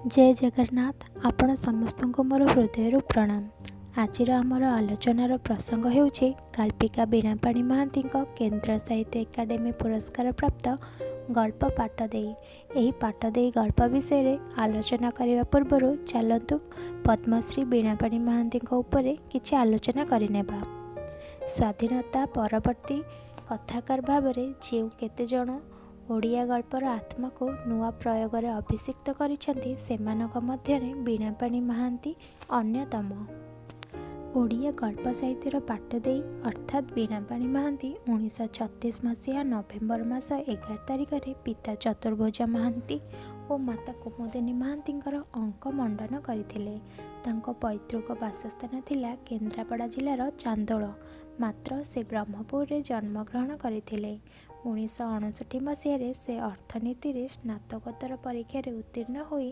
ଜୟ ଜଗନ୍ନାଥ। ଆପଣ ସମସ୍ତଙ୍କୁ ମୋର ହୃଦୟରୁ ପ୍ରଣାମ। ଆଜିର ଆମର ଆଲୋଚନାର ପ୍ରସଙ୍ଗ ହେଉଛି ଗାଳ୍ପିକା ବୀଣାପାଣି ମହାନ୍ତିଙ୍କ କେନ୍ଦ୍ର ସାହିତ୍ୟ ଏକାଡେମୀ ପୁରସ୍କାର ପ୍ରାପ୍ତ ଗଳ୍ପ ପାଟଦେଈ। ଏହି ପାଟଦେଈ ଗଳ୍ପ ବିଷୟରେ ଆଲୋଚନା କରିବା ପୂର୍ବରୁ ଚାଲନ୍ତୁ ପଦ୍ମଶ୍ରୀ ବୀଣାପାଣି ମହାନ୍ତିଙ୍କ ଉପରେ କିଛି ଆଲୋଚନା କରିନେବା। ସ୍ୱାଧୀନତା ପରବର୍ତ୍ତୀ କଥାକାର ଭାବରେ ଯେଉଁ କେତେଜଣ ଓଡ଼ିଆ ଗଳ୍ପର ଆତ୍ମାକୁ ନୂଆ ପ୍ରୟୋଗରେ ଅଭିଷିକ୍ତ କରିଛନ୍ତି, ସେମାନଙ୍କ ମଧ୍ୟରେ ବୀଣାପାଣି ମହାନ୍ତି ଅନ୍ୟତମ। ଓଡ଼ିଆ ଗଳ୍ପ ସାହିତ୍ୟର ପାଟଦେଈ ଅର୍ଥାତ୍ ବୀଣାପାଣି ମହାନ୍ତି 1936 ମସିହା ନଭେମ୍ବର ମାସ 11 ତାରିଖରେ ପିତା ଚତୁର୍ଭୁଜ ମହାନ୍ତି ଓ ମାତା କୁମୁଦିନୀ ମହାନ୍ତିଙ୍କର ଅଙ୍କ ମଣ୍ଡନ କରିଥିଲେ। ତାଙ୍କ ପୈତୃକ ବାସସ୍ଥାନ ଥିଲା କେନ୍ଦ୍ରାପଡ଼ା ଜିଲ୍ଲାର ଚାନ୍ଦୋଳ, ମାତ୍ର ସେ ବ୍ରହ୍ମପୁରରେ ଜନ୍ମଗ୍ରହଣ କରିଥିଲେ। 1959 ମସିହାରେ ସେ ଅର୍ଥନୀତିରେ ସ୍ନାତକୋତ୍ତର ପରୀକ୍ଷାରେ ଉତ୍ତୀର୍ଣ୍ଣ ହୋଇ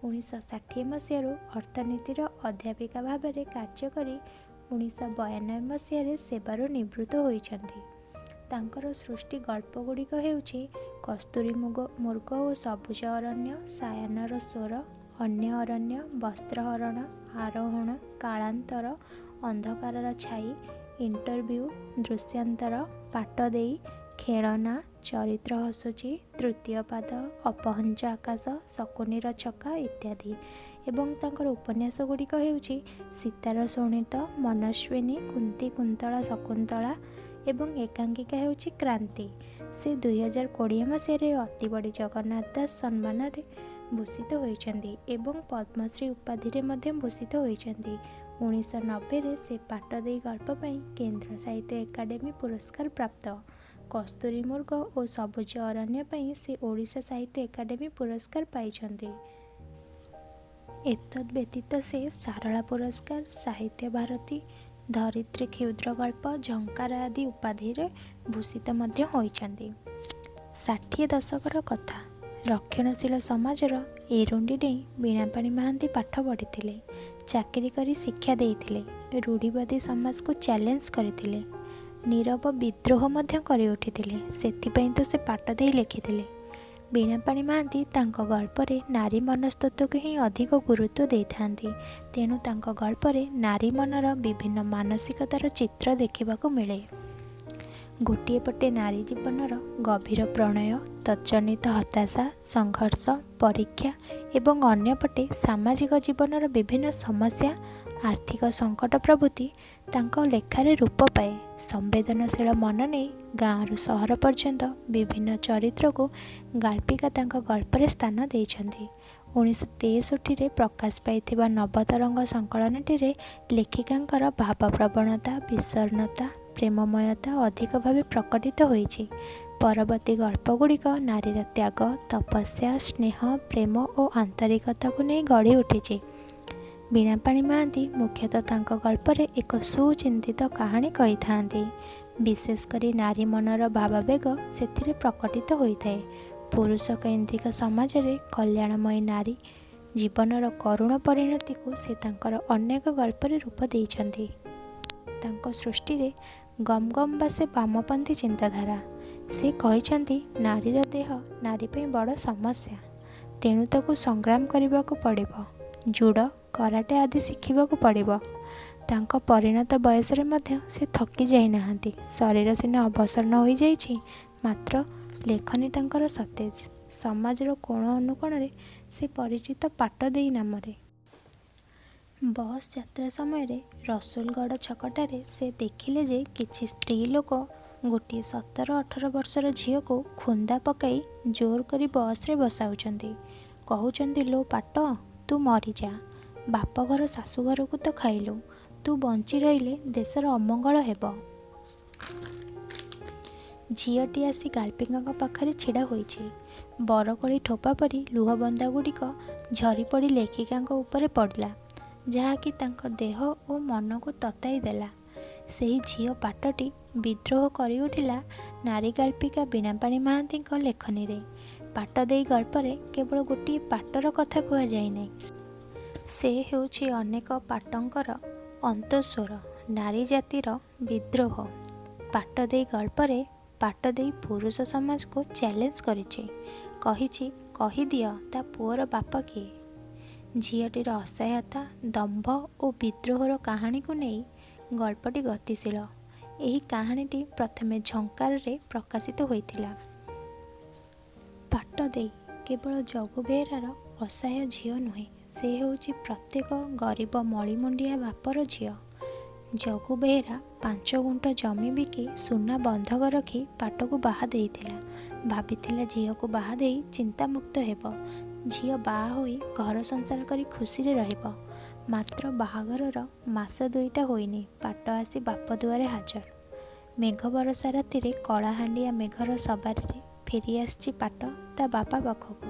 1960 ମସିହାରୁ ଅର୍ଥନୀତିର ଅଧ୍ୟାପିକା ଭାବରେ କାର୍ଯ୍ୟ କରି 1992 ମସିହାରେ ସେବାରୁ ନିବୃତ୍ତ ହୋଇଛନ୍ତି। ତାଙ୍କର ସୃଷ୍ଟି ଗଳ୍ପଗୁଡ଼ିକ ହେଉଛି କସ୍ତୁରୀ ମୃଗ ଓ ସବୁଜ ଅରଣ୍ୟ, ସାୟାହ୍ନର ସ୍ୱର, ଅନ୍ୟ ଅରଣ୍ୟ, ବସ୍ତ୍ରହରଣ, ଆରୋହଣ, କାଳାନ୍ତର, ଅନ୍ଧକାରର ଛାଇ, ଇଣ୍ଟରଭ୍ୟୁ, ଦୃଶ୍ୟାନ୍ତର, ପାଟଦେଈ, ଖେଳନା, ଚରିତ୍ର ହସୁଛି, ତୃତୀୟ ପାଦ, ଅପହଞ୍ଚ ଆକାଶ, ଶକୁନିର ଛକା ଇତ୍ୟାଦି। ଏବଂ ତାଙ୍କର ଉପନ୍ୟାସ ଗୁଡ଼ିକ ହେଉଛି ସୀତାର ଶୋଣିତ, ମନସ୍ୱିନୀ, କୁନ୍ତୀ କୁନ୍ତଳା ଶକୁନ୍ତଳା ଏବଂ ଏକାଙ୍କିକା ହେଉଛି କ୍ରାନ୍ତି। ସେ 2020 ମସିହାରେ ଅତିବଡ଼ି ଜଗନ୍ନାଥ ଦାସ ସମ୍ମାନରେ ଭୂଷିତ ହୋଇଛନ୍ତି ଏବଂ ପଦ୍ମଶ୍ରୀ ଉପାଧିରେ ମଧ୍ୟ ଭୂଷିତ ହୋଇଛନ୍ତି। 1990ରେ ସେ ପାଟଦେଈ ଗଳ୍ପ ପାଇଁ କେନ୍ଦ୍ର ସାହିତ୍ୟ ଏକାଡେମୀ ପୁରସ୍କାର ପ୍ରାପ୍ତ। କସ୍ତୁରୀ ମୃଗ ଓ ସବୁଜ ଅରଣ୍ୟ ପାଇଁ ସେ ଓଡ଼ିଶା ସାହିତ୍ୟ ଏକାଡେମୀ ପୁରସ୍କାର ପାଇଛନ୍ତି। ଏତଦ୍ ବ୍ୟତୀତ ସେ ସାରଳା ପୁରସ୍କାର, ସାହିତ୍ୟ ଭାରତୀ, ଧରିତ୍ରୀ କ୍ଷୁଦ୍ର ଗଳ୍ପ, ଝଙ୍କାର ଆଦି ଉପାଧିରେ ଭୂଷିତ ମଧ୍ୟ ହୋଇଛନ୍ତି। 60 ଦଶକର କଥା। ରକ୍ଷଣଶୀଳ ସମାଜର ଏରୁଣ୍ଡି ଡେଇଁ ବୀଣାପାଣି ମହାନ୍ତି ପାଠ ପଢ଼ିଥିଲେ, ଚାକିରି କରି ଶିକ୍ଷା ଦେଇଥିଲେ, ରୂଢ଼ିବାଦୀ ସମାଜକୁ ଚ୍ୟାଲେଞ୍ଜ କରିଥିଲେ, ନୀରବ ବିଦ୍ରୋହ ମଧ୍ୟ କରି ଉଠିଥିଲେ। ସେଥିପାଇଁ ତ ସେ ପାଟଦେଈ ଲେଖିଥିଲେ। ବୀଣାପାଣି ମହାନ୍ତି ତାଙ୍କ ଗଳ୍ପରେ ନାରୀ ମନସ୍ତତ୍ତ୍ୱକୁ ହିଁ ଅଧିକ ଗୁରୁତ୍ୱ ଦେଇଥାନ୍ତି। ତେଣୁ ତାଙ୍କ ଗଳ୍ପରେ ନାରୀ ମନର ବିଭିନ୍ନ ମାନସିକତାର ଚିତ୍ର ଦେଖିବାକୁ ମିଳେ। ଗୋଟିଏ ପଟେ ନାରୀ ଜୀବନର ଗଭୀର ପ୍ରଣୟ, ତଜ୍ଜନିତ ହତାଶା, ସଂଘର୍ଷ, ପରୀକ୍ଷା ଏବଂ ଅନ୍ୟପଟେ ସାମାଜିକ ଜୀବନର ବିଭିନ୍ନ ସମସ୍ୟା, ଆର୍ଥିକ ସଙ୍କଟ ପ୍ରଭୃତି ତାଙ୍କ ଲେଖାରେ ରୂପ ପାଏ। ସମ୍ବେଦନଶୀଳ ମନ ନେଇ ଗାଁରୁ ସହର ପର୍ଯ୍ୟନ୍ତ ବିଭିନ୍ନ ଚରିତ୍ରକୁ ଗାଳ୍ପିକା ତାଙ୍କ ଗଳ୍ପରେ ସ୍ଥାନ ଦେଇଛନ୍ତି। 1963ରେ ପ୍ରକାଶ ପାଇଥିବା ନବତରଙ୍ଗ ସଂକଳନଟିରେ ଲେଖିକାଙ୍କର ଭାବପ୍ରବଣତା, ବିଷଣ୍ଣତା, ପ୍ରେମମୟତା ଅଧିକ ଭାବେ ପ୍ରକଟିତ ହୋଇଛି। ପରବର୍ତ୍ତୀ ଗଳ୍ପଗୁଡ଼ିକ ନାରୀର ତ୍ୟାଗ, ତପସ୍ୟା, ସ୍ନେହ, ପ୍ରେମ ଓ ଆନ୍ତରିକତାକୁ ନେଇ ଗଢ଼ି ଉଠିଛି। ବୀଣାପାଣି ମହାନ୍ତି ମୁଖ୍ୟତଃ ତାଙ୍କ ଗଳ୍ପରେ ଏକ ସୁଚିନ୍ତିତ କାହାଣୀ କହିଥାନ୍ତି। ବିଶେଷ କରି ନାରୀ ମନର ଭାବାବେଗ ସେଥିରେ ପ୍ରକଟିତ ହୋଇଥାଏ। ପୁରୁଷ କୈନ୍ଦ୍ରିକ ସମାଜରେ କଲ୍ୟାଣମୟୀ ନାରୀ ଜୀବନର କରୁଣ ପରିଣତିକୁ ସେ ତାଙ୍କର ଅନେକ ଗଳ୍ପରେ ରୂପ ଦେଇଛନ୍ତି। ତାଙ୍କ ସୃଷ୍ଟିରେ ଗମ୍ ଗମ୍ ବାସେ ବାମପନ୍ଥୀ ଚିନ୍ତାଧାରା। ସେ କହିଛନ୍ତି, ନାରୀର ଦେହ ନାରୀ ପାଇଁ ବଡ଼ ସମସ୍ୟା, ତେଣୁ ତାକୁ ସଂଗ୍ରାମ କରିବାକୁ ପଡ଼ିବ, ଜୁଡ଼ୋ, କରାଟେ ଆଦି ଶିଖିବାକୁ ପଡ଼ିବ। ତାଙ୍କ ପରିଣତ ବୟସରେ ମଧ୍ୟ ସେ ଥକି ଯାଇନାହାନ୍ତି। ଶରୀର ସିନା ଅବସନ୍ନ ହୋଇଯାଇଛି, ମାତ୍ର ଲେଖନୀ ତାଙ୍କର ସତେଜ। ସମାଜର କୋଣ ଅନୁକୋଣରେ ସେ ପରିଚିତ ପାଟଦେଈ ନାମରେ। ବସ୍ ଯାତ୍ରା ସମୟରେ ରସୁଲଗଡ଼ ଛକଠାରେ ସେ ଦେଖିଲେ ଯେ କିଛି ସ୍ତ୍ରୀ ଲୋକ ଗୋଟିଏ 17-18 ବର୍ଷର ଝିଅକୁ ଖୁନ୍ଦା ପକାଇ ଜୋର କରି ବସ୍ରେ ବସାଉଛନ୍ତି। କହୁଛନ୍ତି, ଲୋ ପାଟ, ତୁ ମରିଯା, ବାପଘର ଶାଶୁଘରକୁ ତ ଖାଇଲୁ, ତୁ ବଞ୍ଚି ରହିଲେ ଦେଶର ଅମଙ୍ଗଳ ହେବ। ଝିଅଟି ଆସି ଗାଳ୍ପିକଙ୍କ ପାଖରେ ଛିଡ଼ା ହୋଇଛି। ବରକୋଳି ଠୋପା ପରି ଲୁହବନ୍ଦାଗୁଡ଼ିକ ଝରିପଡ଼ି ଲେଖିକାଙ୍କ ଉପରେ ପଡ଼ିଲା, ଯାହାକି ତାଙ୍କ ଦେହ ଓ ମନକୁ ତତାଇ ଦେଲା। ସେହି ଝିଅ ପାଟଟି ବିଦ୍ରୋହ କରିଉଠିଲା ନାରୀ ଗାଳ୍ପିକା ବୀଣାପାଣି ମହାନ୍ତିଙ୍କ ଲେଖନୀରେ। ପାଟଦେଈ ଗଳ୍ପରେ କେବଳ ଗୋଟିଏ ପାଟର କଥା କୁହାଯାଇନାହିଁ। ସେ ହେଉଛି ଅନେକ ପାଟଙ୍କର ଅନ୍ତଃସ୍ୱର, ନାରୀ ଜାତିର ବିଦ୍ରୋହ। ପାଟଦେଈ ଗଳ୍ପରେ ପାଟଦେଈ ପୁରୁଷ ସମାଜକୁ ଚ୍ୟାଲେଞ୍ଜ କରିଛି। କହିଛି, କହିଦିଅ ତା ପୁଅର ବାପ କିଏ? ଝିଅଟିର ଅସହାୟତା, ଦମ୍ଭ ଓ ବିଦ୍ରୋହର କାହାଣୀକୁ ନେଇ ଗଳ୍ପଟି ଗତିଶୀଳ। ଏହି କାହାଣୀଟି ପ୍ରଥମେ ଝଙ୍କାରରେ ପ୍ରକାଶିତ ହୋଇଥିଲା। ପାଟଦେଈ କେବଳ ଜଗୁ ବେହେରାର ଅସହାୟ ଝିଅ ନୁହେଁ, ସେ ହେଉଛି ପ୍ରତ୍ୟେକ ଗରିବ ମଳିମୁଣ୍ଡିଆ ବାପର ଝିଅ। ଜଗୁ ବେହେରା 5 ଗୁଣ୍ଠ ଜମି ବିକି ସୁନା ବନ୍ଧକ ରଖି ପାଟକୁ ବାହା ଦେଇଥିଲା। ଭାବିଥିଲା ଝିଅକୁ ବାହା ଦେଇ ଚିନ୍ତାମୁକ୍ତ ହେବ। ଝିଅ ବାହା ହୋଇ ଘର ସଂସାର କରି ଖୁସିରେ ରହିବ। ମାତ୍ର ବାହାଘରର ମାସ ଦୁଇଟା ହୋଇନି, ପାଟ ଆସି ବାପ ଦୁଆରେ ହାଜର। ମେଘ ବରଷା ରାତିରେ କଳାହାଣ୍ଡିଆ ମେଘର ସବାରିରେ ଫେରିଆସିଛି ପାଟ ତା' ବାପା ପାଖକୁ।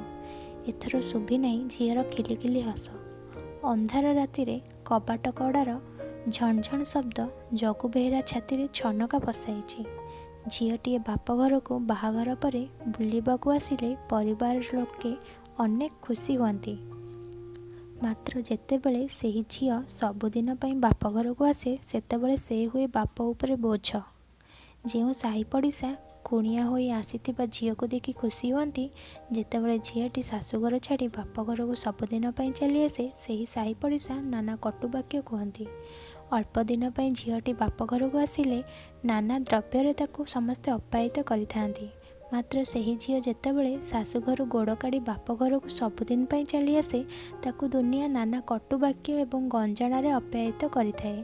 ଏଥର ଶୁଭିନାହିଁ ଝିଅର ଖିଲିଖିଲି ହସ। ଅନ୍ଧାର ରାତିରେ କବାଟ କଡ଼ାର ଝଣଝଣ ଶବ୍ଦ ଜଗୁ ବେହେରା ଛାତିରେ ଛନକା ପଶାଇଛି। ଝିଅଟିଏ ବାପଘରକୁ ବାହାଘର ପରେ ବୁଲିବାକୁ ଆସିଲେ ପରିବାର ଲୋକେ ଅନେକ ଖୁସି ହୁଅନ୍ତି। ମାତ୍ର ଯେତେବେଳେ ସେହି ଝିଅ ସବୁଦିନ ପାଇଁ ବାପଘରକୁ ଆସେ, ସେତେବେଳେ ସେ ହୁଏ ବାପ ଉପରେ ବୋଝ। ଯେଉଁ ସାହି ପଡ଼ିଶା କୁଣିଆ ହୋଇ ଆସିଥିବା ଝିଅକୁ ଦେଖି ଖୁସି ହୁଅନ୍ତି, ଯେତେବେଳେ ଝିଅଟି ଶାଶୁଘର ଛାଡ଼ି ବାପଘରକୁ ସବୁଦିନ ପାଇଁ ଚାଲିଆସେ, ସେହି ସାହି ପଡ଼ିଶା ନାନା କଟୁବାକ୍ୟ କୁହନ୍ତି। ଅଳ୍ପଦିନ ପାଇଁ ଝିଅଟି ବାପଘରକୁ ଆସିଲେ ନାନା ଦ୍ରବ୍ୟରେ ତାକୁ ସମସ୍ତେ ଅପ୍ୟାୟିତ କରିଥାନ୍ତି। ମାତ୍ର ସେହି ଝିଅ ଯେତେବେଳେ ଶାଶୁଘରୁ ଗୋଡ଼ କାଢ଼ି ବାପଘରକୁ ସବୁଦିନ ପାଇଁ ଚାଲିଆସେ, ତାକୁ ଦୁନିଆ ନାନା କଟୁବାକ୍ୟ ଏବଂ ଗଞ୍ଜଣାରେ ଅପ୍ୟାୟିତ କରିଥାଏ।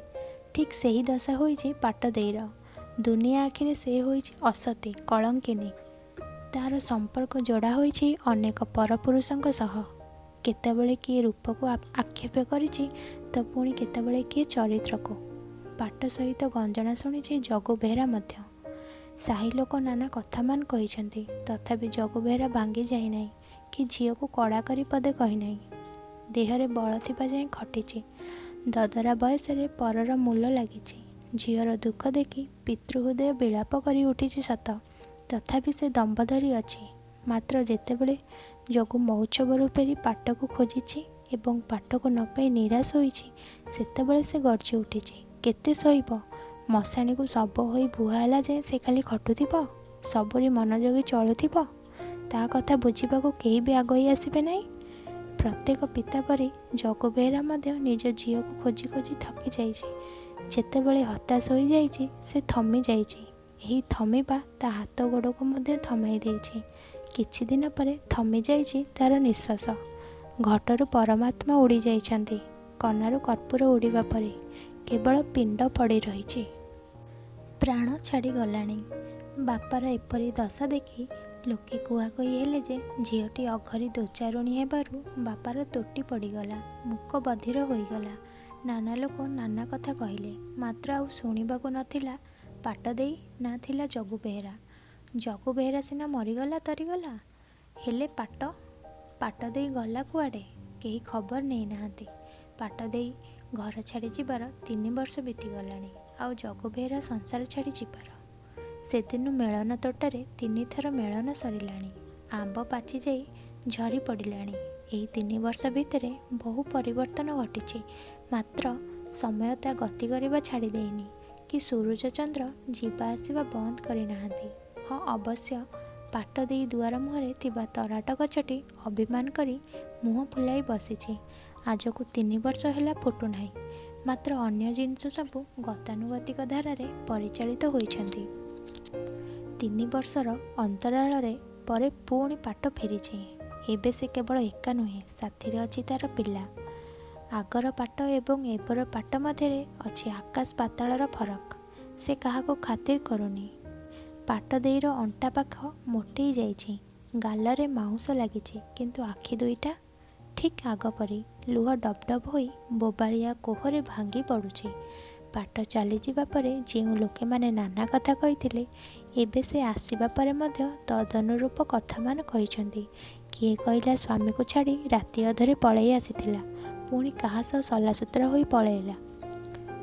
ଠିକ୍ ସେହି ଦଶା ହୋଇଛି ପାଟଦେଈର। ଦୁନିଆ ଆଖିରେ ସେ ହୋଇଛି ଅସତୀ, କଳଙ୍କିନୀ। ତା'ର ସମ୍ପର୍କ ଯୋଡ଼ା ହୋଇଛି ଅନେକ ପରପୁରୁଷଙ୍କ ସହ। କେତେବେଳେ କିଏ ରୂପକୁ ଆକ୍ଷେପ କରିଛି ତ ପୁଣି କେତେବେଳେ କିଏ ଚରିତ୍ରକୁ। ପାଟ ସହିତ ଗଞ୍ଜଣା ଶୁଣିଛି ଜଗୁ ବେହେରା ମଧ୍ୟ। ସାହି ଲୋକ ନାନା କଥାମାନ କହିଛନ୍ତି। ତଥାପି ଜଗୁ ବେହେରା ଭାଙ୍ଗି ଯାଇନାହିଁ କି ଝିଅକୁ କଡ଼ା କରି ପଦେ କହିନାହିଁ। ଦେହରେ ବଳ ଥିବା ଯାଏଁ ଖଟିଛି। ଦଦରା ବୟସରେ ପରର ମୂଲ ଲାଗିଛି। ଝିଅର ଦୁଃଖ ଦେଖି ପିତୃହୃଦୟ ବିଳାପ କରି ଉଠିଛି ସତ, ତଥାପି ସେ ଦମ୍ଭ ଧରି ଅଛି। ମାତ୍ର ଯେତେବେଳେ ଜଗୁ ମହୋତ୍ସବରୁ ଫେରି ପାଟକୁ ଖୋଜିଛି ଏବଂ ପାଟକୁ ନ ପାଇ ନିରାଶ ହୋଇଛି, ସେତେବେଳେ ସେ ଗର୍ଜି ଉଠିଛି। କେତେ ସହିବ? ମଶାଣିକୁ ଶବ ହୋଇ ବୁହା ହେଲା ଯାଏଁ ସେ ଖାଲି ଖଟୁଥିବ? ସବୁରି ମନଯୋଗି ଚଳୁଥିବ? ତା' କଥା ବୁଝିବାକୁ କେହି ବି ଆଗେଇ ଆସିବେ ନାହିଁ? ପ୍ରତ୍ୟେକ ପିତା ପରି ଜଗୁ ବେହେରା ମଧ୍ୟ ନିଜ ଝିଅକୁ ଖୋଜି ଖୋଜି ଥକି ଯାଇଛି। ଯେତେବେଳେ ହତାଶ ହୋଇଯାଇଛି, ସେ ଥମି ଯାଇଛି। ଏହି ଥମିବା ତା' ହାତ ଗୋଡ଼କୁ ମଧ୍ୟ ଥମାଇ ଦେଇଛି। କିଛିଦିନ ପରେ ଥମି ଯାଇଛି ତା'ର ନିଃଶ୍ୱାସ। ଘଟରୁ ପରମାତ୍ମା ଉଡ଼ି ଯାଇଛନ୍ତି କନାରୁ କର୍ପୂର ଉଡ଼ିବା ପରି। କେବଳ ପିଣ୍ଡ ପଡ଼ି ରହିଛି। ପ୍ରାଣ ଛାଡ଼ି ଗଲାଣି। ବାପାର ଏପରି ଦଶା ଦେଖି ଲୋକେ କୁହାକୁହି ହେଲେ ଯେ ଝିଅଟି ଅଘରୀ ଦୋଚାରୁଣୀ ହେବାରୁ ବାପାର ତୋଟି ପଡ଼ିଗଲା, ମୂକ ବଧିର ହୋଇଗଲା। ନାନା ଲୋକ ନାନା କଥା କହିଲେ। ମାତ୍ର ଆଉ ଶୁଣିବାକୁ ନ ଥିଲା ପାଟଦେଈ, ନା ଥିଲା ଜଗୁ ବେହେରା। ଜଗୁ ବେହେରା ସିନା ମରିଗଲା ତରିଗଲା, ହେଲେ ପାଟ? ପାଟଦେଈ ଗଲା କୁଆଡ଼େ? କେହି ଖବର ନେଇନାହାନ୍ତି। ପାଟଦେଈ ଘର ଛାଡ଼ି ଯିବାର 3 ବର୍ଷ ବିତିଗଲାଣି, ଆଉ ଜଗୁ ବେହେରା ସଂସାର ଛାଡ଼ି ଯିବାର। ସେଦିନୁ ମେଳନ ତୋଟାରେ ତିନିଥର ମେଳନ ସରିଲାଣି। ଆମ୍ବ ପାଚିଯାଇ ଝରି ପଡ଼ିଲାଣି। ଏହି 3 ବର୍ଷ ଭିତରେ ବହୁ ପରିବର୍ତ୍ତନ ଘଟିଛି। ମାତ୍ର ସମୟ ତା' ଗତି କରିବା ଛାଡ଼ି ଦେଇନି କି ସୂରୁଜ ଚନ୍ଦ୍ର ଯିବା ଆସିବା ବନ୍ଦ କରିନାହାନ୍ତି। ହଁ, ଅବଶ୍ୟ ପାଟଦେଈ ଦୁଆର ମୁହଁରେ ଥିବା ତରାଟ ଗଛଟି ଅଭିମାନ କରି ମୁହଁ ଫୁଲାଇ ବସିଛି। ଆଜକୁ 3 ବର୍ଷ ହେଲା ଫୁଟୁନାହିଁ। ମାତ୍ର ଅନ୍ୟ ଜିନିଷ ସବୁ ଗତାନୁଗତିକ ଧାରାରେ ପରିଚାଳିତ ହୋଇଛନ୍ତି। 3 ବର୍ଷର ଅନ୍ତରାଳରେ ପରେ ପୁଣି ପାଟ ଫେରିଛି। ଏବେ ସେ କେବଳ ଏକା ନୁହେଁ, ସାଥିରେ ଅଛି ତା'ର ପିଲା। ଆଗର ପାଟ ଏବଂ ଏବର ପାଟ ମଧ୍ୟରେ ଅଛି ଆକାଶ ପାତାଳର ଫରକ। ସେ କାହାକୁ ଖାତିର କରୁନି। ପାଟଦେଈର ଅଣ୍ଟା ପାଖ ମୋଟେଇ ଯାଇଛି, ଗାଲରେ ମାଉଁସ ଲାଗିଛି, କିନ୍ତୁ ଆଖି ଦୁଇଟା? ଠିକ୍ ଆଗପରି ଲୁହ ଡବଡବ ହୋଇ ବୋବାଳିଆ କୋହରେ ଭାଙ୍ଗି ପଡ଼ୁଛି। ପାଟ ଚାଲିଯିବା ପରେ ଯେଉଁ ଲୋକମାନେ ନାନା କଥା କହିଥିଲେ, ଏବେ ସେ ଆସିବା ପରେ ମଧ୍ୟ ତଦନୁରୂପ କଥାମାନ କହିଛନ୍ତି। କିଏ କହିଲା ସ୍ୱାମୀକୁ ଛାଡ଼ି ରାତି ଅଧରେ ପଳେଇ ଆସିଥିଲା, ପୁଣି କାହା ସହ ସଲାସୁତୁରା ହୋଇ ପଳେଇଲା।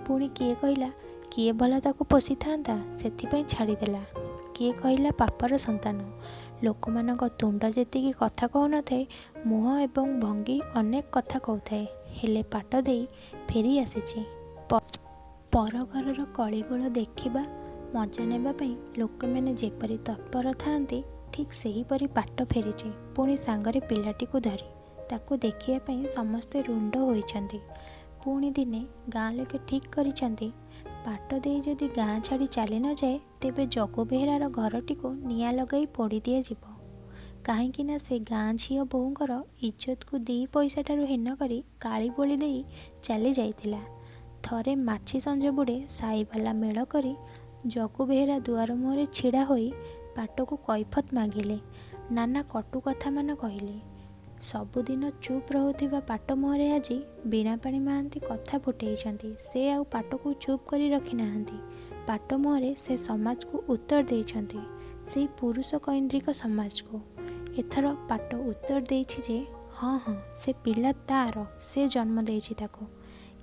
ପୁଣି କିଏ କହିଲା କିଏ ଭଲା ତାକୁ ପୋଷିଥାନ୍ତା, ସେଥିପାଇଁ ଛାଡ଼ିଦେଲା। କିଏ କହିଲା ପାପର ସନ୍ତାନ। ଲୋକମାନଙ୍କ ତୁଣ୍ଡ ଯେତିକି କଥା କହୁନଥାଏ, ମୁହଁ ଏବଂ ଭଙ୍ଗୀ ଅନେକ କଥା କହୁଥାଏ। ହେଲେ ପାଟଦେଈ ଫେରି ଆସିଛି। ପରଘରର କଳିଗୋଳ ଦେଖିବା, ମଜା ନେବା ପାଇଁ ଲୋକମାନେ ଯେପରି ତତ୍ପର ଥାଆନ୍ତି, ଠିକ୍ ସେହିପରି ପାଟ ଫେରିଛି, ପୁଣି ସାଙ୍ଗରେ ପିଲାଟିକୁ ଧରି। ତାକୁ ଦେଖିବା ପାଇଁ ସମସ୍ତେ ରୁଣ୍ଡ ହୋଇଛନ୍ତି। ପୁଣି ଦିନେ ଗାଁ ଲୋକେ ଠିକ୍ କରିଛନ୍ତି, ପାଟ ଦେଇ ଯଦି ଗାଁ ଛାଡ଼ି ଚାଲି ନଯାଏ, ତେବେ ଜଗୁ ବେହେରାର ଘରଟିକୁ ନିଆଁ ଲଗାଇ ପୋଡ଼ି ଦିଆଯିବ। କାହିଁକିନା ସେ ଗାଁ ଝିଅ ବୋହୂଙ୍କର ଇଜ୍ଜତକୁ ଦି ପଇସାଠାରୁ ହୀନ କରି କାଳି ବୋଳି ଦେଇ ଚାଲି ଯାଇଥିଲା। ଥରେ ମାଛି ସଞ୍ଜ ବୁଡ଼େ ସାଇବାଲା ମେଳ କରି ଜଗୁ ବେହେରା ଦୁଆର ମୁହଁରେ ଛିଡ଼ା ହୋଇ ପାଟକୁ କୈଫତ ମାଗିଲେ, ନାନା କଟୁ କଥାମାନ କହିଲେ। ସବୁଦିନ ଚୁପ୍ ରହୁଥିବା ପାଟ ମୁହଁରେ ଆଜି ବୀଣାପାଣି ମହାନ୍ତି କଥା ଫୁଟେଇଛନ୍ତି। ସେ ଆଉ ପାଟକୁ ଚୁପ୍ କରି ରଖିନାହାନ୍ତି। ପାଟ ମୁହଁରେ ସେ ସମାଜକୁ ଉତ୍ତର ଦେଇଛନ୍ତି, ସେଇ ପୁରୁଷ କୈନ୍ଦ୍ରିକ ସମାଜକୁ। ଏଥର ପାଟ ଉତ୍ତର ଦେଇଛି ଯେ ହଁ ହଁ, ସେ ପିଲା ତା'ର, ସେ ଜନ୍ମ ଦେଇଛି ତାକୁ।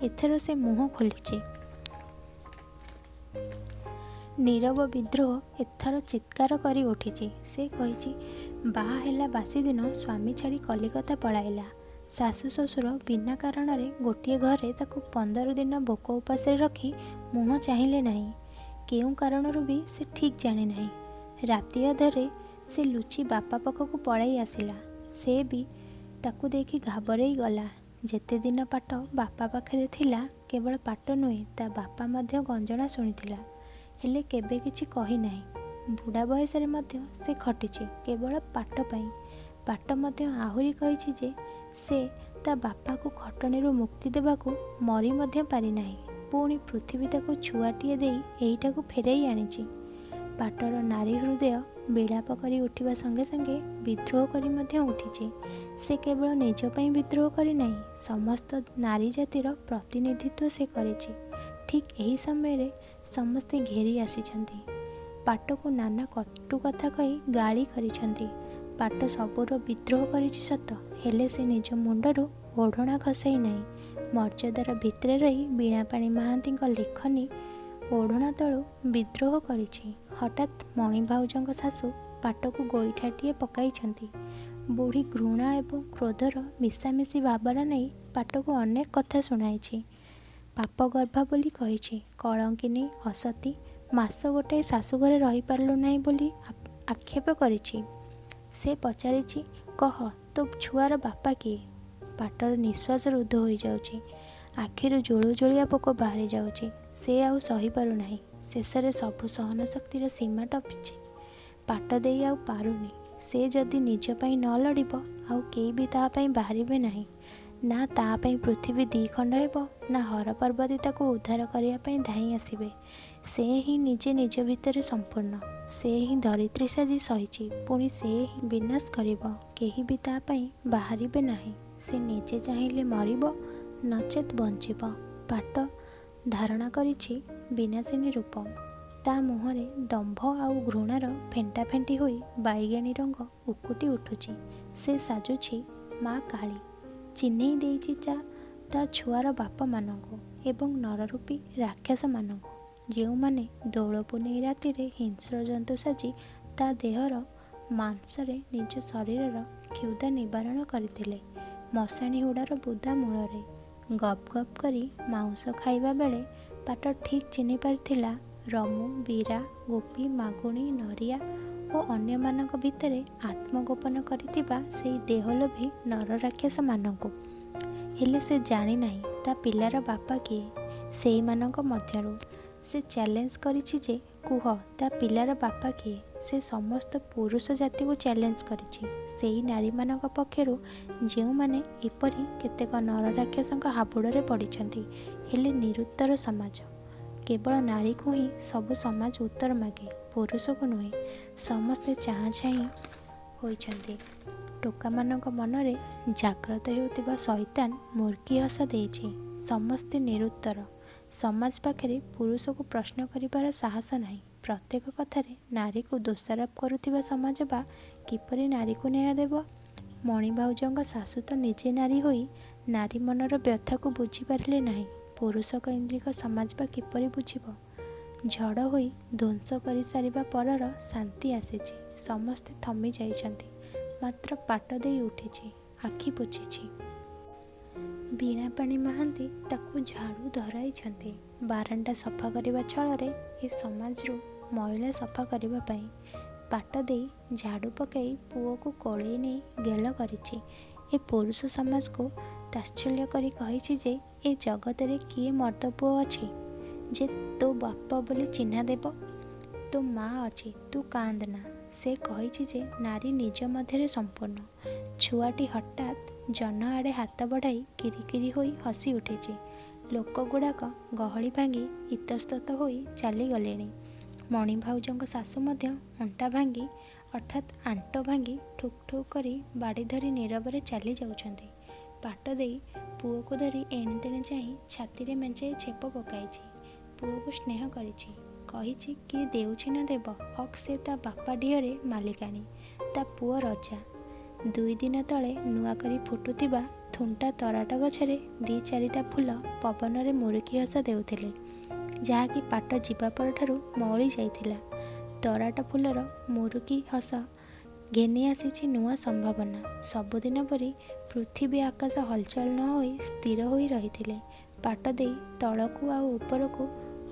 ଏଥର ସେ ମୁହଁ ଖୋଲିଛି। ନୀରବ ବିଦ୍ରୋହ ଏଥର ଚିତ୍କାର କରି ଉଠିଛି। ସେ କହିଛି, ବାହା ହେଲା ବାସିଦିନ ସ୍ୱାମୀ ଛାଡ଼ି କଲିକତା ପଳାଇଲା। ଶାଶୁ ଶ୍ୱଶୁର ବିନା କାରଣରେ ଗୋଟିଏ ଘରେ ତାକୁ 15 ଦିନ ଭୋକ ଉପାସରେ ରଖି ମୁହଁ ଚାହିଁଲେ ନାହିଁ। କେଉଁ କାରଣରୁ ବି ସେ ଠିକ୍ ଜାଣେ ନାହିଁ। ରାତି ଅଧରେ ସେ ଲୁଚି ବାପା ପାଖକୁ ପଳାଇ ଆସିଲା। ସେ ବି ତାକୁ ଦେଖି ଘାବରେଇ ଗଲା। ଯେତେଦିନ ପାଟ ବାପା ପାଖରେ ଥିଲା, କେବଳ ପାଟ ନୁହେଁ, ତା ବାପା ମଧ୍ୟ ଗଞ୍ଜଣା ଶୁଣିଥିଲା, ହେଲେ କେବେ କିଛି କହିନାହିଁ। ବୁଢ଼ା ବୟସରେ ମଧ୍ୟ ସେ ଖଟିଛି କେବଳ ପାଟ ପାଇଁ। ପାଟ ମଧ୍ୟ ଆହୁରି କହିଛି ଯେ ସେ ତା ବାପାକୁ ଖଟଣିରୁ ମୁକ୍ତି ଦେବାକୁ ମରି ମଧ୍ୟ ପାରିନାହିଁ। ପୁଣି ପୃଥିବୀ ତାକୁ ଛୁଆଟିଏ ଦେଇ ଏଇଠାକୁ ଫେରାଇ ଆଣିଛି। ପାଟର ନାରୀ ହୃଦୟ ବିଳାପ କରି ଉଠିବା ସଙ୍ଗେ ସଙ୍ଗେ ବିଦ୍ରୋହ କରି ମଧ୍ୟ ଉଠିଛି। ସେ କେବଳ ନିଜ ପାଇଁ ବିଦ୍ରୋହ କରିନାହିଁ, ସମସ୍ତ ନାରୀ ଜାତିର ପ୍ରତିନିଧିତ୍ୱ ସେ କରିଛି। ଠିକ୍ ଏହି ସମୟରେ ସମସ୍ତେ ଘେରି ଆସିଛନ୍ତି। ପାଟକୁ ନାନା କଟୁ କଥା କହି ଗାଳି କରିଛନ୍ତି। ପାଟ ସବୁର ବିଦ୍ରୋହ କରିଛି ସତ, ହେଲେ ସେ ନିଜ ମୁଣ୍ଡରୁ ଓଢ଼ଣା ଖସାଇ ନାହିଁ। ମର୍ଯ୍ୟାଦାର ଭିତରେ ରହି ବୀଣାପାଣି ମହାନ୍ତିଙ୍କ ଲେଖନୀ ଓଢ଼ଣା ତଳୁ ବିଦ୍ରୋହ କରିଛି। ହଠାତ୍ ମଣି ଭାଉଜଙ୍କ ଶାଶୁ ପାଟକୁ ଗୋଇଠାଟିଏ ପକାଇଛନ୍ତି। ବୁଢ଼ୀ ଘୃଣା ଏବଂ କ୍ରୋଧର ମିଶାମିଶି ଭାବନା ନେଇ ପାଟକୁ ଅନେକ କଥା ଶୁଣାଇଛି। ପାପଗର୍ଭା ବୋଲି କହିଛି, କଳଙ୍କିନୀ, ଅସତୀ, ମାସ ଗୋଟାଏ ଶାଶୁଘରେ ରହିପାରିଲୁ ନାହିଁ ବୋଲି ଆକ୍ଷେପ କରିଛି। ସେ ପଚାରିଛି, କହ, ତୋ ଛୁଆର ବାପା କିଏ? ପାଟର ନିଶ୍ୱାସ ରୁଦ୍ଧ ହୋଇଯାଉଛି। ଆଖିରୁ ଜୁଳୁଜୁଳିଆ ପୋକ ବାହାରି ଯାଉଛି। ସେ ଆଉ ସହିପାରୁନାହିଁ। ଶେଷରେ ସବୁ ସହନ ଶକ୍ତିର ସୀମା ଟପିଛି। ପାଟ ଦେଇ ଆଉ ପାରୁନି। ସେ ଯଦି ନିଜ ପାଇଁ ନ ଲଢ଼ିବ, ଆଉ କେହି ବି ତା ପାଇଁ ବାହାରିବେ ନାହିଁ। ନା ତା ପାଇଁ ପୃଥିବୀ ଦ୍ୱିଖଣ୍ଡ ହେବ, ନା ହର ପାର୍ବତୀ ତାକୁ ଉଦ୍ଧାର କରିବା ପାଇଁ ଧାଇଁ ଆସିବେ। ସେ ହିଁ ନିଜେ ନିଜ ଭିତରେ ସମ୍ପୂର୍ଣ୍ଣ। ସେ ହିଁ ଧରିତ୍ରୀ ସାଜି ସହିଛି, ପୁଣି ସେ ହିଁ ବିନାଶ କରିବ। କେହି ବି ତା ପାଇଁ ବାହାରିବେ ନାହିଁ। ସେ ନିଜେ ଚାହିଁଲେ ମରିବ, ନଚେତ୍ ବଞ୍ଚିବ। ପାଟ ଧାରଣା କରିଛି ବିନାଶିନୀ ରୂପ। ତା ମୁହଁରେ ଦମ୍ଭ ଆଉ ଘୃଣାର ଫେଣ୍ଟାଫେଣ୍ଟି ହୋଇ ବାଇଗେଣୀ ରଙ୍ଗ ଉକୁଟି ଉଠୁଛି। ସେ ସାଜୁଛି ମା କାଳୀ। ଚିହ୍ନେଇ ଦେଇଛି ତା ଛୁଆର ବାପମାନଙ୍କୁ ଏବଂ ନରରୂପୀ ରାକ୍ଷସମାନଙ୍କୁ, ଯେଉଁମାନେ ଦୋଳ ପୁନେଇ ରାତିରେ ହିଂସ୍ର ଜନ୍ତୁ ସାଜି ତା ଦେହର ମାଂସରେ ନିଜ ଶରୀରର କ୍ଷୁଧା ନିବାରଣ କରିଥିଲେ ମଶାଣି ହୁଡ଼ାର ବୁଦା ମୂଳରେ। ଗପ୍ ଗପ୍ କରି ମାଉଁସ ଖାଇବା ବେଳେ ପାଟ ଠିକ୍ ଚିହ୍ନି ପାରିଥିଲା ରମୁ, ବୀରା, ଗୋପୀ, ମାଗୁଣୀ, ନରିଆ ଓ ଅନ୍ୟମାନଙ୍କ ଭିତରେ ଆତ୍ମଗୋପନ କରିଥିବା ସେଇ ଦେହଲୋଭୀ ନରରାକ୍ଷସମାନଙ୍କୁ। ହେଲେ ସେ ଜାଣିନାହିଁ ତା ପିଲାର ବାପା କିଏ ସେଇମାନଙ୍କ ମଧ୍ୟରୁ। ସେ ଚ୍ୟାଲେଞ୍ଜ କରିଛି ଯେ କୁହ, ତା ପିଲାର ବାପା କିଏ? ସେ ସମସ୍ତ ପୁରୁଷ ଜାତିକୁ ଚ୍ୟାଲେଞ୍ଜ କରିଛି ସେଇ ନାରୀମାନଙ୍କ ପକ୍ଷରୁ, ଯେଉଁମାନେ ଏପରି କେତେକ ନରରାକ୍ଷସଙ୍କ ହାବୁଡ଼ରେ ପଡ଼ିଛନ୍ତି। ହେଲେ ନିରୁତ୍ତର ସମାଜ। କେବଳ ନାରୀକୁ ହିଁ ସବୁ ସମାଜ ଉତ୍ତର ମାଗେ, ପୁରୁଷକୁ ନୁହେଁ। ସମସ୍ତେ ଚାହାଁ ଚାହିଁ ହୋଇଛନ୍ତି। ଟୋକାମାନଙ୍କ ମନରେ ଜାଗ୍ରତ ହେଉଥିବା ସୈତାନ ମୁର୍କି ହସ ଦେଇଛି। ସମସ୍ତେ ନିରୁତ୍ତର। ସମାଜ ପାଖରେ ପୁରୁଷକୁ ପ୍ରଶ୍ନ କରିବାର ସାହସ ନାହିଁ। ପ୍ରତ୍ୟେକ କଥାରେ ନାରୀକୁ ଦୋଷାରୋପ କରୁଥିବା ସମାଜ ବା କିପରି ନାରୀକୁ ନ୍ୟାୟ ଦେବ? ମଣି ଭାଉଜଙ୍କ ଶାଶୁ ତ ନିଜେ ନାରୀ ହୋଇ ନାରୀ ମନର ବ୍ୟଥାକୁ ବୁଝିପାରିଲେ ନାହିଁ, ପୁରୁଷ କୈନ୍ଦ୍ରିକ ସମାଜ ବା କିପରି ବୁଝିବ? ଝଡ଼ ହୋଇ ଧ୍ୱଂସ କରିସାରିବା ପରର ଶାନ୍ତି ଆସିଛି। ସମସ୍ତେ ଥମି ଯାଇଛନ୍ତି। ମାତ୍ର ପାଟ ଦେଇ ଉଠିଛି, ଆଖି ପୋଛିଛି। ବୀଣାପାଣି ମହାନ୍ତି ତାକୁ ଝାଡ଼ୁ ଧରାଇଛନ୍ତି ବାରଣ୍ଡା ସଫା କରିବା ଛଳରେ ଏ ସମାଜରୁ ମଇଳା ସଫା କରିବା ପାଇଁ। ପାଟ ଦେଇ ଝାଡ଼ୁ ପକାଇ ପୁଅକୁ କୋଳେଇ ନେଇ ଗେଲ କରିଛି। ଏ ପୁରୁଷ ସମାଜକୁ ତାତ୍ସଲ୍ୟ କରି କହିଛି ଯେ ଏ ଜଗତରେ କିଏ ମର୍ଦ୍ଦପୁଅ ଅଛି ଯେ ତୋ ବାପ ବୋଲି ଚିହ୍ନା ଦେବ? ତୋ ମା ଅଛି, ତୁ କାନ୍ଦନା। ସେ କହିଛି ଯେ ନାରୀ ନିଜ ମଧ୍ୟରେ ସମ୍ପୂର୍ଣ୍ଣ। ଛୁଆଟି ହଠାତ୍ ଜହ୍ନ ଆଡ଼େ ହାତ ବଢ଼ାଇ କିରିକିରି ହୋଇ ହସି ଉଠିଛି। ଲୋକଗୁଡ଼ାକ ଗହଳି ଭାଙ୍ଗି ଇତସ୍ତତଃ ହୋଇ ଚାଲିଗଲେଣି। ମଣି ଭାଉଜଙ୍କ ଶାଶୁ ମଧ୍ୟ ଅଣ୍ଟା ଭାଙ୍ଗି ଅର୍ଥାତ୍ ଆଣ୍ଟ ଭାଙ୍ଗି ଠୁକ୍ ଠୁକ୍ କରି ବାଡ଼ି ଧରି ନୀରବରେ ଚାଲି ଯାଉଛନ୍ତି। ପାଟଦେଈ ପୁଅକୁ ଧରି ଏଣେତେଣେ ଚାହିଁ ଛାତିରେ ମେଞ୍ଚାଏ ଛେପ ପକାଇଛି। ପୁଅକୁ ସ୍ନେହ କରିଛି। କହିଛି କିଏ ଦେଉଛି ନା ଦେବ, ହକ୍ ସେ ତା ବାପା ଡିହରେ ମାଲିକାଣୀ, ତା ପୁଅ ରଜା। 2 ଦିନ ତଳେ ନୂଆକରି ଫୁଟୁଥିବା ଥୁଣ୍ଟା ତରାଟ ଗଛରେ ଦି ଚାରିଟା ଫୁଲ ପବନରେ ମୁରୁକି ହସ ଦେଉଥିଲେ, ଯାହାକି ପାଟ ଯିବା ପରଠାରୁ ମଉଳି ଯାଇଥିଲା। ତରାଟ ଫୁଲର ମୁରୁକି ହସ ଘେନି ଆସିଛି ନୂଆ ସମ୍ଭାବନା। ସବୁଦିନ ପରି ପୃଥିବୀ ଆକାଶ ହଲଚଲ ନ ହୋଇ ସ୍ଥିର ହୋଇ ରହିଥିଲେ। ପାଟଦେଈ ତଳକୁ ଆଉ ଉପରକୁ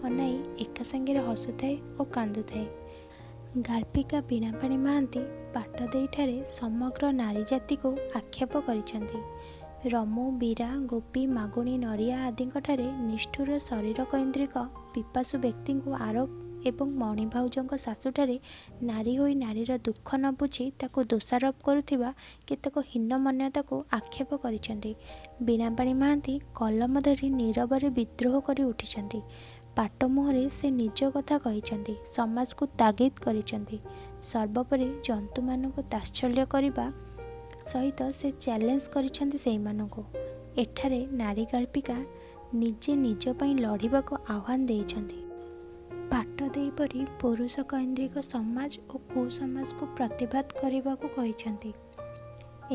ଅନାଇ ଏକା ସାଙ୍ଗରେ ହସୁଥାଏ ଓ କାନ୍ଦୁଥାଏ। ଗାଳ୍ପିକା ବୀଣାପାଣି ମହାନ୍ତି ପାଟଦେଈଠାରେ ସମଗ୍ର ନାରୀ ଜାତିକୁ ଆକ୍ଷେପ କରିଛନ୍ତି। ରମୁ, ବୀରା, ଗୋପୀ, ମାଗୁଣୀ, ନରିଆ ଆଦିଙ୍କଠାରେ ନିଷ୍ଠୁର ଶରୀରକୈନ୍ଦ୍ରିକ ପିପାସୁ ବ୍ୟକ୍ତିଙ୍କୁ ଆରୋପ ଏବଂ ମଣି ଭାଉଜଙ୍କ ଶାଶୁଠାରେ ନାରୀ ହୋଇ ନାରୀର ଦୁଃଖ ନ ବୁଝି ତାକୁ ଦୋଷାରୋପ କରୁଥିବା କେତେକ ହୀନମନ୍ୟତାକୁ ଆକ୍ଷେପ କରିଛନ୍ତି। ବୀଣାପାଣି ମହାନ୍ତି କଲମ ଧରି ନୀରବରେ ବିଦ୍ରୋହ କରି ଉଠିଛନ୍ତି। ପାଟ ମୁହଁରେ ସେ ନିଜ କଥା କହିଛନ୍ତି, ସମାଜକୁ ତାଗିଦ କରିଛନ୍ତି। ସର୍ବୋପରି ଜନ୍ତୁମାନଙ୍କୁ ତାତ୍ସଲ୍ୟ କରିବା ସହିତ ସେ ଚ୍ୟାଲେଞ୍ଜ କରିଛନ୍ତି ସେଇମାନଙ୍କୁ। ଏଠାରେ ନାରୀ ଗାଳ୍ପିକା ନିଜେ ନିଜ ପାଇଁ ଲଢ଼ିବାକୁ ଆହ୍ୱାନ ଦେଇଛନ୍ତି। ପାଟଦେଈ ପରି ପୁରୁଷକୈନ୍ଦ୍ରିକ ସମାଜ ଓ କୁସମାଜକୁ ପ୍ରତିବାଦ କରିବାକୁ କହିଛନ୍ତି।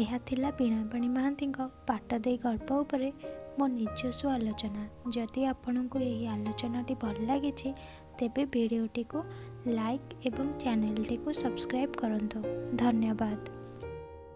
ଏହା ଥିଲା ବୀଣାପାଣି ମହାନ୍ତିଙ୍କ ପାଟଦେଈ ଗଳ୍ପ ଉପରେ ମୋ ନିଜସ୍ୱ ଆଲୋଚନା। ଯଦି ଆପଣଙ୍କୁ ଏହି ଆଲୋଚନାଟି ଭଲ ଲାଗିଛି, ତେବେ ଭିଡ଼ିଓଟିକୁ ଲାଇକ୍ ଏବଂ ଚ୍ୟାନେଲଟିକୁ ସବସ୍କ୍ରାଇବ୍ କରନ୍ତୁ। ଧନ୍ୟବାଦ।